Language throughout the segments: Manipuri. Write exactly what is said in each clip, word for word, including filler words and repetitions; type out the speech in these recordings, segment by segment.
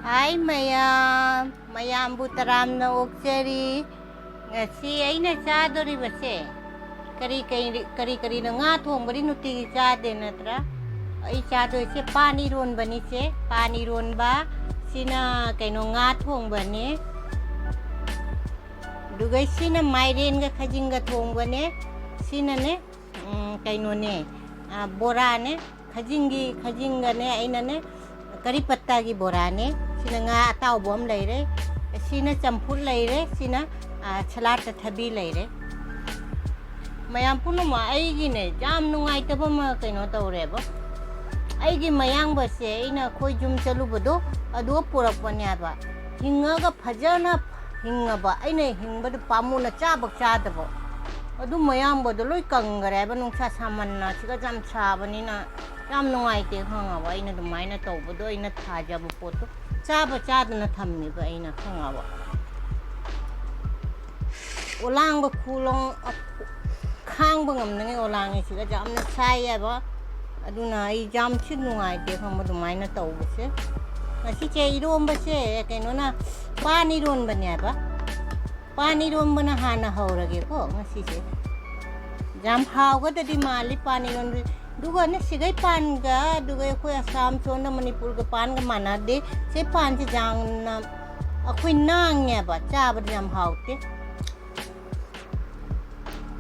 ꯍꯥꯏ ꯃꯌꯥꯝ, ꯃꯌꯥꯝꯕꯨ ꯇꯔꯥꯝꯅ ꯑꯣꯛꯆꯔꯤ꯫ ꯉꯁꯤ ꯑꯩꯅ ꯆꯥꯗꯣꯔꯤꯕꯁꯦ ꯀꯔꯤ ꯀꯔꯤ, ꯀꯔꯤ ꯀꯔꯤꯅꯣ? ꯉꯥ ꯊꯣꯡꯕꯗꯤ ꯅꯨꯡꯇꯤꯒꯤ ꯆꯥꯗꯦ ꯅꯠꯇ꯭ꯔꯥ? ꯑꯩ ꯆꯥꯗꯣꯏꯁꯦ ꯄꯥꯟ ꯏꯔꯣꯟꯕꯅꯤꯁꯦ꯫ ꯄꯥꯟ ꯏꯔꯣꯟꯕ, ꯁꯤꯅ ꯀꯩꯅꯣ, ꯉꯥ ꯊꯣꯡꯕꯅꯦ꯫ ꯑꯗꯨꯒ ꯁꯤꯅ ꯃꯥꯏꯔꯦꯟꯒ ꯈꯥꯖꯤꯡꯒ ꯊꯣꯡꯕꯅꯦ꯫ ꯁꯤꯅꯅꯦ, ꯎꯝ, ꯀꯩꯅꯣꯅꯦ, ꯑ, ꯕꯣꯔꯥꯅꯦ꯫ ꯈꯥꯖꯤꯡꯒꯤ, ꯈꯥꯖꯤꯡꯒꯅꯦ, ꯑꯩꯅꯅꯦ, ꯀꯔꯤ ꯄꯠꯇꯥꯒꯤ ꯕꯣꯔꯥꯅꯦ꯫ ꯁꯤꯅ ꯉꯥ ꯑꯇꯥꯎꯕ ꯑꯃ ꯂꯩꯔꯦ꯫ ꯁꯤꯅ ꯆꯝꯐꯨꯠ ꯂꯩꯔꯦ꯫ ꯁꯤꯅ, ꯑ, ꯁꯂꯥꯠꯇ ꯊꯕꯤ ꯂꯩꯔꯦ꯫ ꯃꯌꯥꯝ ꯄꯨꯝꯅꯃꯛ, ꯑꯩꯒꯤꯅꯦ ꯌꯥꯝ ꯅꯨꯡꯉꯥꯏꯇꯕ ꯑꯃ ꯀꯩꯅꯣ ꯇꯧꯔꯦꯕ꯫ ꯑꯩꯒꯤ ꯃꯌꯥꯡꯕꯁꯦ ꯑꯩꯅ ꯑꯩꯈꯣꯏ ꯌꯨꯝ ꯆꯠꯂꯨꯕꯗꯣ, ꯑꯗꯨ ꯄꯨꯔꯛꯄꯅꯦꯕ꯫ ꯍꯤꯡꯉꯒ ꯐꯖꯅ ꯍꯤꯡꯉꯕ, ꯑꯩꯅ ꯍꯤꯡꯕꯗ ꯄꯥꯝꯃꯨꯅ ꯆꯥꯕ ꯆꯥꯗꯕ꯫ ꯑꯗꯨ ꯃꯌꯥꯝꯕꯗꯣ ꯂꯣꯏ ꯀꯪꯈ꯭ꯔꯦꯕ, ꯅꯨꯡꯁꯥ ꯁꯥꯃꯟꯅ꯫ ꯁꯤꯒ ꯌꯥꯝ ꯁꯥꯕꯅꯤꯅ ꯌꯥꯝ ꯅꯨꯡꯉꯥꯏꯇꯦ, ꯈꯪꯉꯕ? ꯑꯩꯅ ꯑꯗꯨꯃꯥꯏꯅ ꯇꯧꯕꯗꯣ, ꯑꯩꯅ ꯊꯥꯖꯕ ꯄꯣꯠꯇꯣ ꯆꯥꯕ ꯆꯥꯗꯅ ꯊꯝꯃꯤꯕ ꯑꯩꯅ, ꯈꯪꯉꯕ? ꯑꯣꯂꯥꯡꯕ ꯈꯨꯂꯣꯡ, ꯈꯥꯡꯕ ꯉꯝꯗꯉꯩ ꯑꯣꯂꯥꯡꯉꯦ꯫ ꯁꯤꯒ ꯌꯥꯝꯅ ꯁꯥꯏꯌꯦꯕ꯫ ꯑꯗꯨꯅ ꯑꯩ ꯌꯥꯝ ꯊꯤ ꯅꯨꯡꯉꯥꯏꯇꯦ, ꯈꯪꯕ, ꯑꯗꯨꯃꯥꯏꯅ ꯇꯧꯕꯁꯦ꯫ ꯉꯁꯤꯁꯦ ꯏꯔꯣꯝꯕꯁꯦ ꯀꯩꯅꯣꯅ, ꯄꯥꯟ ꯏꯔꯣꯟꯕꯅꯦꯕ꯫ ꯄꯥꯟ ꯏꯔꯣꯝꯕꯅ ꯍꯥꯟꯅ ꯍꯧꯔꯒꯦꯀꯣ ꯉꯁꯤꯁꯦ꯫ ꯌꯥꯝ ꯍꯥꯎꯒꯗꯗꯤ ꯃꯥꯜꯂꯤ ꯄꯥꯟ ꯏꯔꯣꯟꯕꯁꯦ꯫ ꯑꯗꯨꯒꯅꯦ, ꯁꯤꯒꯩ ꯄꯥꯟꯒ ꯑꯗꯨꯒ ꯑꯩꯈꯣꯏ ꯑꯁꯥꯝ ꯁꯣꯝꯗ ꯃꯅꯤꯄꯨꯔꯒ ꯄꯥꯟꯒ ꯃꯥꯟꯅꯗꯦ꯫ ꯁꯤ ꯄꯥꯟꯁꯦ ꯌꯥꯝꯅ ꯑꯩꯈꯣꯏ ꯅꯥꯡꯉꯦꯕ, ꯆꯥꯕꯗ ꯌꯥꯝ ꯍꯥꯎꯇꯦ꯫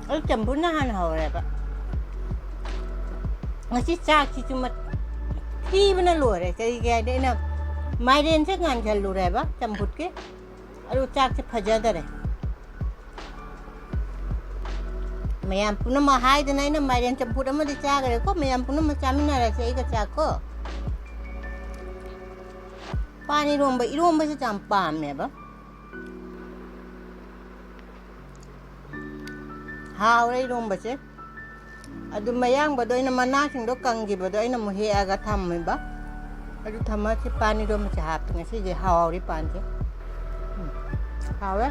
ꯑꯩ ꯆꯝꯐꯨꯠꯅ ꯍꯥꯟꯅ ꯍꯧꯔꯦꯕ꯫ ꯉꯁꯤ ꯆꯥꯛꯁꯤꯁꯨ ꯃ-, ꯊꯤꯕꯅ ꯂꯣꯏꯔꯦ꯫ ꯀꯔꯤꯒꯤ ꯍꯥꯏꯗꯤ, ꯑꯩꯅ ꯃꯥꯏꯔꯦꯟꯁꯦ ꯉꯥꯟꯁꯜꯂꯨꯔꯦꯕ ꯆꯝꯐꯨꯠꯀꯤ꯫ ꯑꯗꯨ ꯆꯥꯛꯁꯦ ꯐꯖꯗꯔꯦ꯫ ꯃꯌꯥꯝ ꯄꯨꯝꯅꯃꯛ ꯍꯥꯏꯗꯅ ꯑꯩꯅ ꯃꯥꯏꯔꯦꯟ ꯆꯝꯐꯨꯠ ꯑꯃꯗꯤ ꯆꯥꯈ꯭ꯔꯦꯀꯣ꯫ ꯃꯌꯥꯝ ꯄꯨꯝꯅꯃꯛ ꯆꯥꯃꯤꯟꯅꯔꯁꯦ ꯑꯩꯒ ꯆꯥꯛꯀꯣ꯫ ꯄꯥꯟ ꯏꯔꯣꯝꯕ, ꯏꯔꯣꯝꯕꯁꯦ ꯌꯥꯝ ꯄꯥꯝꯃꯦꯕ꯫ ꯍꯥꯎꯔꯦ ꯏꯔꯣꯝꯕꯁꯦ꯫ ꯑꯗꯨ ꯃꯌꯥꯡꯕꯗꯣ ꯑꯩꯅ, ꯃꯅꯥꯁꯤꯡꯗꯣ ꯀꯪꯈꯤꯕꯗꯣ ꯑꯩꯅ ꯑꯃꯨꯛ ꯍꯦꯛꯑꯒ ꯊꯝꯃꯤꯕ꯫ ꯑꯗꯨ ꯊꯝꯃ ꯁꯤ ꯄꯥꯟ ꯏꯔꯣꯝꯕꯁꯦ ꯍꯥꯞꯄꯦ ꯉꯁꯤꯁꯦ꯫ ꯍꯥꯎꯔꯤ ꯄꯥꯟꯁꯦ꯫ ꯎꯝ꯫ ꯍꯥꯎꯋꯦ꯫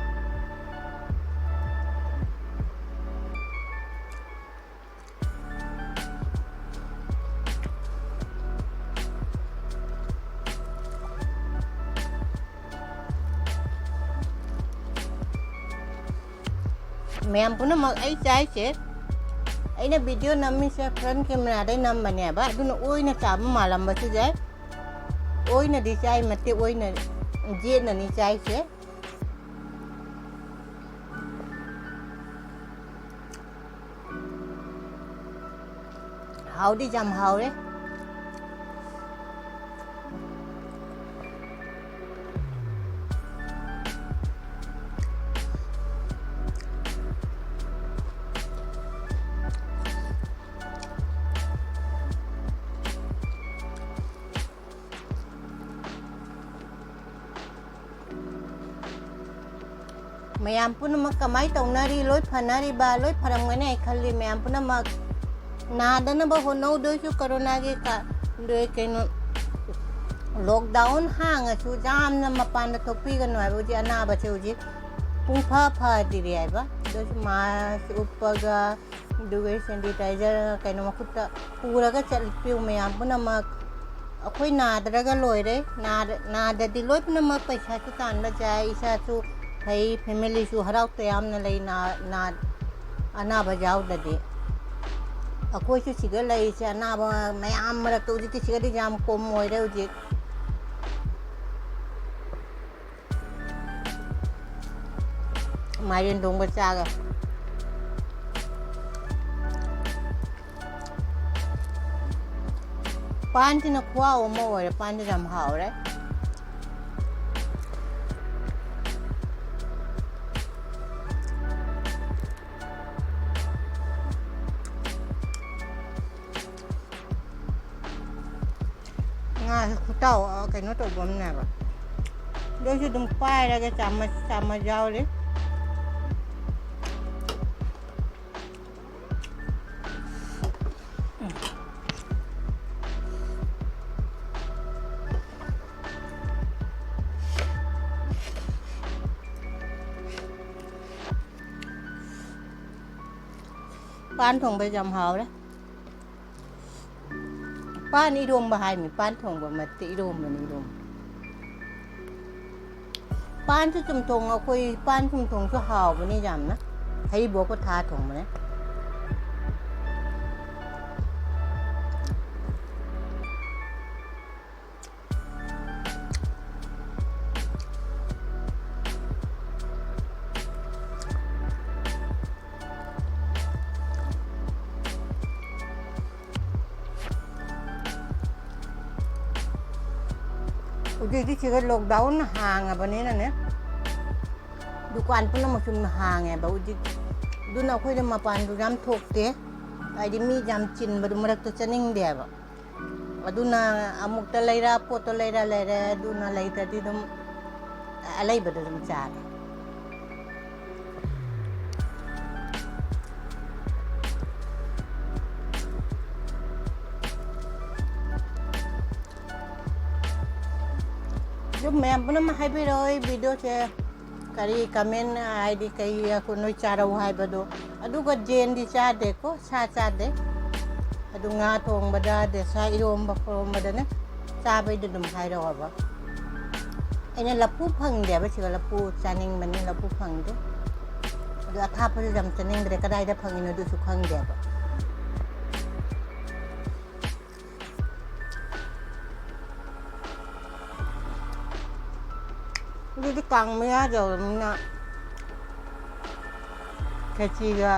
ꯃꯌꯥꯝ ꯄꯨꯝꯅꯃꯛ, ꯑꯩ ꯆꯥꯏꯁꯦ, ꯑꯩꯅ ꯚꯤꯗꯤꯑꯣ ꯅꯝꯃꯤꯁꯦ ꯐ꯭ꯔꯟ ꯀꯦꯃꯦꯔꯥꯗꯩ ꯅꯝꯕꯅꯦꯕ, ꯑꯗꯨꯅ ꯑꯣꯏꯅ ꯆꯥꯕ ꯃꯥꯜꯂꯝꯕꯁꯨ ꯌꯥꯏ꯫ ꯑꯣꯏꯅꯗꯤ ꯆꯥꯏ, ꯃꯇꯦꯛ ꯑꯣꯏꯅ ꯌꯦꯠꯅꯅꯤ ꯆꯥꯏꯁꯦ꯫ ꯍꯥꯎꯗꯤ ꯌꯥꯝ ꯍꯥꯎꯔꯦ꯫ ꯃꯌꯥꯝ ꯄꯨꯝꯅꯃꯛ ꯀꯃꯥꯏꯅ ꯇꯧꯅꯔꯤ? ꯂꯣꯏ ꯐꯅꯔꯤꯕ? ꯂꯣꯏ ꯐꯔꯝꯒꯅꯤ ꯑꯩ ꯈꯜꯂꯤ꯫ ꯃꯌꯥꯝ ꯄꯨꯝꯅꯃꯛ ꯅꯥꯗꯅꯕ ꯍꯣꯠꯅꯧꯗꯣꯏꯁꯨ꯫ ꯀꯣꯔꯣꯅꯥꯒꯤ ꯀ-, ꯀꯩꯅꯣ, ꯂꯣꯛꯗꯥꯎꯟ ꯍꯥꯡꯉꯁꯨ ꯌꯥꯝꯅ ꯃꯄꯥꯟꯗ ꯊꯣꯛꯄꯤꯒꯅꯨ ꯍꯥꯏꯕ꯫ ꯍꯧꯖꯤꯛ ꯑꯅꯥꯕꯁꯦ ꯍꯧꯖꯤꯛ ꯄꯨꯡ ꯐ ꯐꯗ꯭ꯔꯤ ꯍꯥꯏꯕ꯫ ꯑꯗꯨꯁꯨ ꯃꯥꯁ ꯎꯞꯄꯒ, ꯑꯗꯨꯒ ꯁꯦꯅꯤꯇꯥꯏꯖꯔ ꯀꯩꯅꯣ ꯃꯈꯨꯠꯇ ꯄꯨꯔꯒ ꯆꯠꯄꯤꯌꯨ ꯃꯌꯥꯝ ꯄꯨꯝꯅꯃꯛ꯫ ꯑꯩꯈꯣꯏ ꯅꯥꯗ꯭ꯔꯒ ꯂꯣꯏꯔꯦ꯫ ꯅꯥꯗ-, ꯅꯥꯗꯗꯤ ꯂꯣꯏ ꯄꯨꯝꯅꯃꯛ ꯄꯩꯁꯥꯁꯨ ꯇꯥꯟꯕ ꯌꯥꯏ, ꯏꯁꯥꯁꯨ ꯐꯩ, ꯐꯦꯃꯤꯂꯤꯁꯨ ꯍꯔꯥꯎ ꯇꯌꯥꯝꯅ ꯂꯩ ꯅꯥ-, ꯅꯥ-, ꯑꯅꯥꯕ ꯌꯥꯎꯗꯗꯤ꯫ ꯑꯩꯈꯣꯏꯁꯨ ꯁꯤꯗ ꯂꯩꯔꯤꯁꯦ ꯑꯅꯥꯕ ꯃꯌꯥꯝ ꯃꯔꯛꯇ ꯍꯧꯖꯤꯛꯇꯤ ꯁꯤꯒꯗꯤ ꯌꯥꯝ ꯀꯣꯝ ꯑꯣꯏꯔꯦ ꯍꯧꯖꯤꯛ꯫ ꯃꯥꯏꯔꯦꯟ ꯊꯣꯡꯕ ꯆꯥꯒ꯫ ꯄꯥꯟꯁꯤꯅ ꯈꯨꯍꯥꯎ ꯑꯃ ꯑꯣꯏꯔꯦ꯫ ꯄꯥꯟꯁꯤꯅ ꯌꯥꯝ ꯍꯥꯎꯔꯦ꯫ ꯉꯥꯁꯦ ꯈꯨꯇꯥꯎ, ꯑ, ꯀꯩꯅꯣ ꯇꯧꯕ ꯑꯃꯅꯦꯕ꯫ ꯑꯗꯨꯁꯨ ꯑꯗꯨꯝ ꯄꯥꯏꯔꯒ ꯆꯥꯃꯁ, ꯆꯥꯃꯁ ꯌꯥꯎꯔꯤ꯫ ꯄꯥꯟ ꯊꯣꯡꯕꯁꯦ ꯌꯥꯝ ꯍꯥꯎꯔꯦ꯫ ꯄꯥꯟ ꯏꯔꯣꯝꯕ ꯍꯥꯏꯃꯤ, ꯄꯥꯟ ꯊꯣꯡꯕ ꯅꯠꯇꯦ, ꯏꯔꯣꯝꯕꯅꯤ, ꯏꯔꯣꯝꯕ꯫ ꯄꯥꯟꯁꯨ ꯆꯝꯊꯣꯡ, ꯑꯩꯈꯣꯏ ꯄꯥꯟ ꯆꯝꯊꯣꯡꯁꯨ ꯍꯥꯎꯕꯅꯤ ꯌꯥꯝꯅ꯫ ꯍꯩꯔꯤꯕꯣꯞꯀ ꯊꯥ ꯊꯣꯡꯕꯅꯦ꯫ ꯍꯧꯖꯤꯛꯇꯤ ꯁꯤꯒ lockdown ꯍꯥꯡꯉꯕꯅꯤꯅꯅꯦ, ꯗꯨꯀꯥꯟ ꯄꯨꯝꯅꯃꯛꯁꯨ ꯍꯥꯡꯉꯦꯕ ꯍꯧꯖꯤꯛ꯫ ꯑꯗꯨꯅ ꯑꯩꯈꯣꯏꯗ ꯃꯄꯥꯟꯗꯨ ꯌꯥꯝ ꯊꯣꯛꯇꯦ, ꯍꯥꯏꯗꯤ ꯃꯤ ꯌꯥꯝ ꯆꯤꯟꯕꯗꯨ ꯃꯔꯛꯇ ꯆꯠꯅꯤꯡꯗꯦꯕ꯫ ꯑꯗꯨꯅ ꯑꯃꯨꯛꯇ ꯂꯩꯔ, ꯄꯣꯠꯇꯣ ꯂꯩꯔ ꯂꯩꯔꯦ, ꯑꯗꯨꯅ ꯂꯩꯇ꯭ꯔꯗꯤ ꯑꯗꯨꯝ ꯑꯂꯩꯕꯗꯣ ꯑꯗꯨꯝ ꯆꯥꯔꯦ꯫ ꯑꯗꯨꯝ ꯃꯌꯥꯝ ꯄꯨꯝꯅꯃꯛ ꯍꯥꯏꯕꯤꯔꯛꯑꯣ, ꯑꯩ videoꯁꯦ ꯀꯔꯤ comment, ꯍꯥꯏꯗꯤ ꯀꯩ ꯅꯣꯏ ꯆꯥꯔꯧ ꯍꯥꯏꯕꯗꯣ꯫ ꯑꯗꯨꯒ ꯌꯦꯟꯗꯤ ꯆꯥꯗꯦꯀꯣ, ꯁꯥ ꯆꯥꯗꯦ꯫ ꯑꯗꯨ ꯉꯥ ꯊꯣꯡꯕꯗ, ꯑꯗꯩ ꯁꯥ ꯏꯔꯣꯝꯕ ꯈꯣꯔꯣꯝꯕꯗꯅꯦ, ꯆꯥꯕꯩꯗꯤ ꯑꯗꯨꯝ ꯍꯥꯏꯔꯛꯑꯣꯕ꯫ ꯑꯩꯅ ꯂꯐꯨ ꯐꯪꯗꯦꯕ ꯁꯤꯗ, ꯂꯐꯨ ꯆꯥꯅꯤꯡꯕꯅꯤ, ꯂꯐꯨ ꯐꯪꯗꯦ꯫ ꯑꯗꯨ ꯑꯊꯥꯞꯄꯁꯨ ꯌꯥꯝ ꯆꯥꯅꯤꯡꯗ꯭ꯔꯦ, ꯀꯗꯥꯏꯗ ꯐꯪꯉꯤꯅꯣ ꯑꯗꯨꯁꯨ ꯈꯪꯗꯦꯕ꯫ ꯑꯗꯨꯗꯤ ꯀꯥꯡ ꯃꯌꯥ ꯌꯧꯔꯕꯅꯤꯅ ꯈꯦꯆꯤꯒ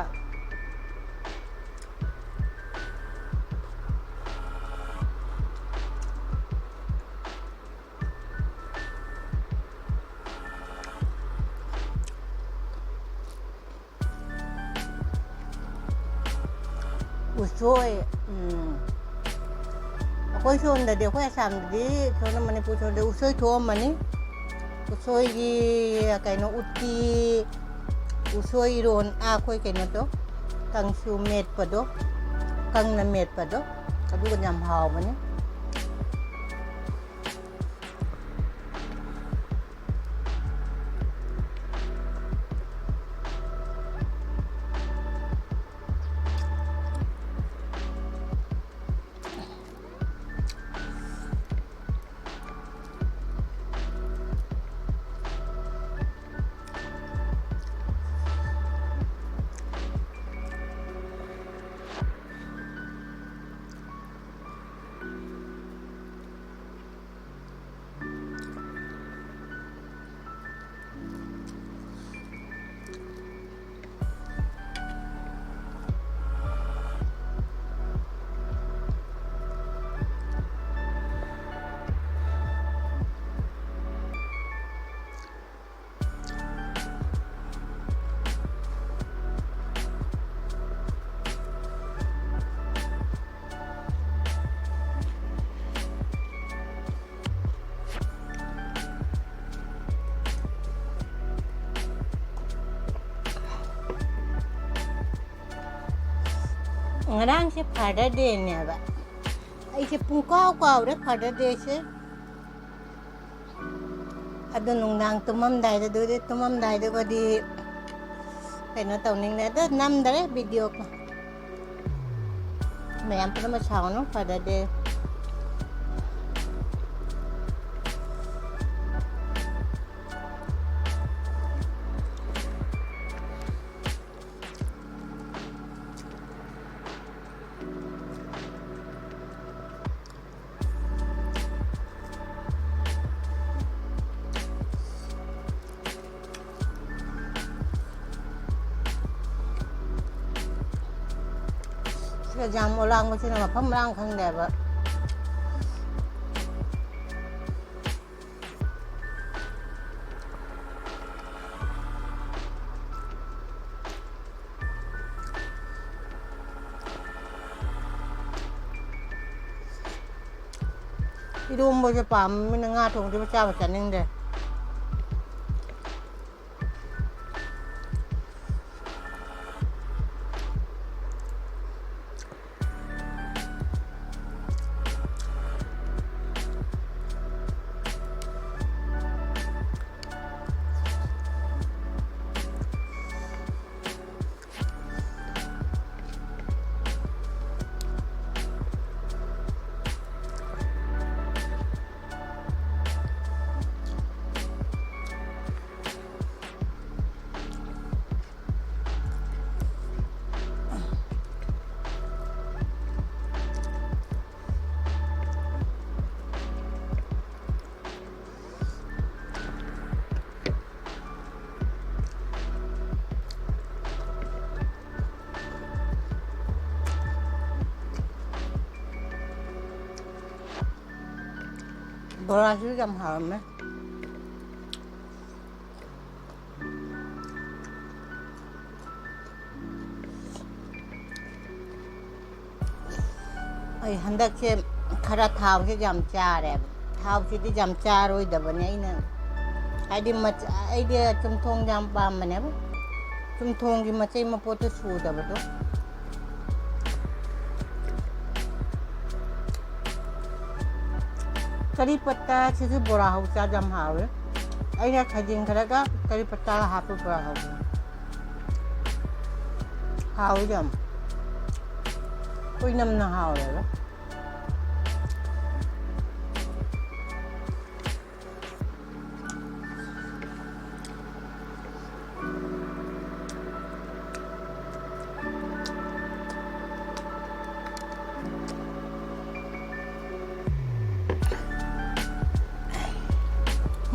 ꯎꯁꯣꯏ, ꯎꯝ, ꯑꯩꯈꯣꯏ ꯁꯣꯝꯗꯗꯤ, ꯑꯩꯈꯣꯏ ꯑꯁꯥꯝꯗꯗꯤ, ꯁꯣꯝꯗ ꯃꯅꯤꯄꯨꯔ ꯁꯣꯝꯗ ꯎꯁꯣꯏ ꯊꯣꯛꯑꯝꯃꯅꯤ꯫ ꯎꯁꯣꯏꯒꯤ ꯀꯩꯅꯣ, ꯎꯇꯤ, ꯎꯁꯣꯏ ꯏꯔꯣꯟ, ꯑꯥ, ꯑꯩꯈꯣꯏ ꯀꯩꯅꯣꯗꯣ, ꯀꯥꯡꯁꯨ ꯃꯦꯠꯄꯗꯣ, ꯀꯪꯅ ꯃꯦꯠꯄꯗꯣ, ꯑꯗꯨꯒ ꯌꯥꯝ ꯍꯥꯎꯕꯅꯤ꯫ ꯉꯔꯥꯡꯁꯦ Father Dayꯅꯦꯕ꯫ ꯑꯩꯁꯦ ꯄꯨꯡꯀꯥꯎ ꯀꯥꯎꯔꯦ Father Dayꯁꯦ꯫ ꯑꯗꯨ ꯅꯨꯡꯗꯥꯡ ꯇꯨꯝꯃꯝꯗꯥꯏꯗ, ꯑꯗꯨꯗꯤ ꯇꯨꯝꯃꯝꯗꯥꯏꯗꯨꯒꯗꯤ ꯀꯩꯅꯣ ꯇꯧꯅꯤꯡꯗꯦ꯫ ꯑꯗꯨ ꯅꯝꯗꯔꯦ videoꯒ꯫ ꯃꯌꯥꯝ ꯄꯨꯝꯅꯃꯛ ꯁꯥꯎꯅꯨ, Father Day꯫ ꯁꯤꯗ ꯌꯥꯝ ꯑꯣꯂꯥꯡꯕꯁꯤꯅ ꯃꯐꯝ ꯃꯔꯥꯡ ꯈꯪꯗꯦꯕ꯫ ꯏꯔꯣꯝꯕꯁꯦ ꯄꯥꯝꯃꯤꯅ ꯉꯥ ꯊꯣꯡꯕꯁꯦ ꯆꯥꯕ ꯆꯥꯅꯤꯡꯗꯦ꯫ ꯕꯣꯔꯥꯁꯨ ꯌꯥꯝ ꯍꯥꯎꯔꯝꯃꯦ꯫ ꯑꯩ ꯍꯟꯗꯛꯁꯦ ꯈꯔ ꯊꯥꯎꯁꯦ ꯌꯥꯝ ꯆꯥꯔꯦꯕ꯫ ꯊꯥꯎꯁꯤꯗꯤ ꯌꯥꯝ ꯆꯥꯔꯣꯏꯗꯕꯅꯦ ꯑꯩꯅ, ꯍꯥꯏꯗꯤ ꯃꯆ-, ꯑꯩꯗꯤ ꯆꯝꯊꯣꯡ ꯌꯥꯝ ꯄꯥꯝꯕꯅꯦꯕ꯫ ꯆꯝꯊꯣꯡꯒꯤ ꯃꯆꯩ ꯃꯄꯣꯠꯇꯣ ꯁꯨꯗꯕꯗꯣ꯫ ꯀꯔꯤ ꯄꯠꯇꯥꯁꯤꯁꯨ ꯕꯣꯔꯥ ꯍꯧ ꯆꯥꯗ ꯌꯥꯝ ꯍꯥꯎꯋꯦ꯫ ꯑꯩꯅ ꯈꯥꯖꯤꯡ ꯈꯔꯒ ꯀꯔꯤ ꯄꯠꯇꯥꯒ ꯍꯥꯞꯄ ꯕꯣꯔꯥ ꯍꯧꯕꯅꯤ꯫ ꯍꯥꯎꯋꯤ ꯌꯥꯝ꯫ ꯀꯨꯏꯅꯝꯅ ꯍꯥꯎꯋꯦꯕ꯫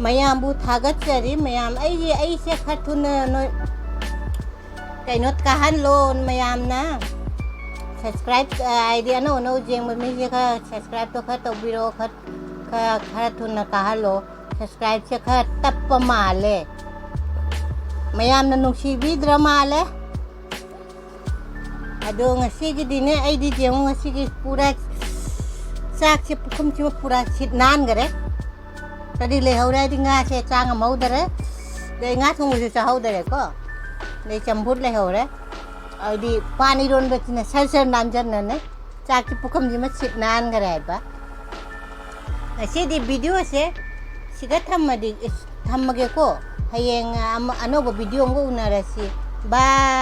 ꯃꯌꯥꯝꯕꯨ ꯊꯥꯒꯠꯆꯔꯤ꯫ ꯃꯌꯥꯝ ꯑꯩꯒꯤ, ꯑꯩꯁꯦ ꯈꯔ ꯊꯨꯅ ꯅꯣꯏ ꯀꯩꯅꯣ ꯀꯥꯍꯜꯂꯣ ꯃꯌꯥꯝꯅ꯫ Subscribe, ꯑ, ꯍꯥꯏꯗꯤ ꯑꯅꯧ ꯑꯅꯧ ꯌꯦꯡꯕ ꯃꯤꯁꯦ ꯈꯔ subscribeꯇꯣ ꯈꯔ ꯇꯧꯕꯤꯔꯣ, ꯈꯔ, ꯈꯔ, ꯈꯔ ꯊꯨꯅ ꯀꯥꯍꯜꯂꯣ꯫ Subscribeꯁꯦ ꯈꯔ ꯇꯞꯄ ꯃꯥꯜꯂꯦ꯫ ꯃꯌꯥꯝꯅ ꯅꯨꯡꯁꯤꯕꯤꯗ꯭ꯔ ꯃꯥꯜꯂꯦ꯫ ꯑꯗꯣ ꯉꯁꯤꯒꯤꯗꯤꯅꯦ, ꯑꯩꯗꯤ ꯌꯦꯡꯉꯨ, ꯉꯁꯤꯒꯤ ꯄꯨꯔꯥ ꯆꯥꯛꯁꯦ ꯄꯨꯈꯝꯁꯤꯃ ꯄꯨꯔꯥ ꯁꯤꯠ ꯅꯥꯟꯈꯔꯦ꯫ ꯀꯔꯤ ꯂꯩꯍꯧꯔꯦ ꯍꯥꯏꯗꯤ, ꯉꯥꯁꯦ ꯆꯥ ꯉꯝꯍꯧꯗꯔꯦ, ꯑꯗꯩ ꯉꯥ ꯊꯣꯡꯕꯁꯨ ꯆꯥꯍꯧꯗꯔꯦꯀꯣ, ꯑꯗꯩ ꯆꯝꯐꯨꯠ ꯂꯩꯍꯧꯔꯦ꯫ ꯍꯥꯏꯗꯤ ꯄꯥꯟ ꯏꯔꯣꯟꯕꯁꯤꯅ ꯁꯔ ꯁꯔ ꯅꯥꯟꯖꯟꯅꯅꯦ, ꯆꯥꯛꯁꯦ ꯄꯨꯈꯝꯁꯤꯃ ꯁꯤꯠ ꯅꯥꯟꯈꯔꯦ ꯍꯥꯏꯕ꯫ ꯉꯁꯤꯗꯤ videoꯁꯦ ꯁꯤꯗ ꯊꯝꯃꯗꯤ, ꯏꯁ, ꯊꯝꯃꯒꯦꯀꯣ꯫ ꯍꯌꯦꯡ ꯑꯃ, ꯑꯅꯧꯕ video ꯑꯃꯒ ꯎꯅꯔꯁꯤ꯫ Bye꯫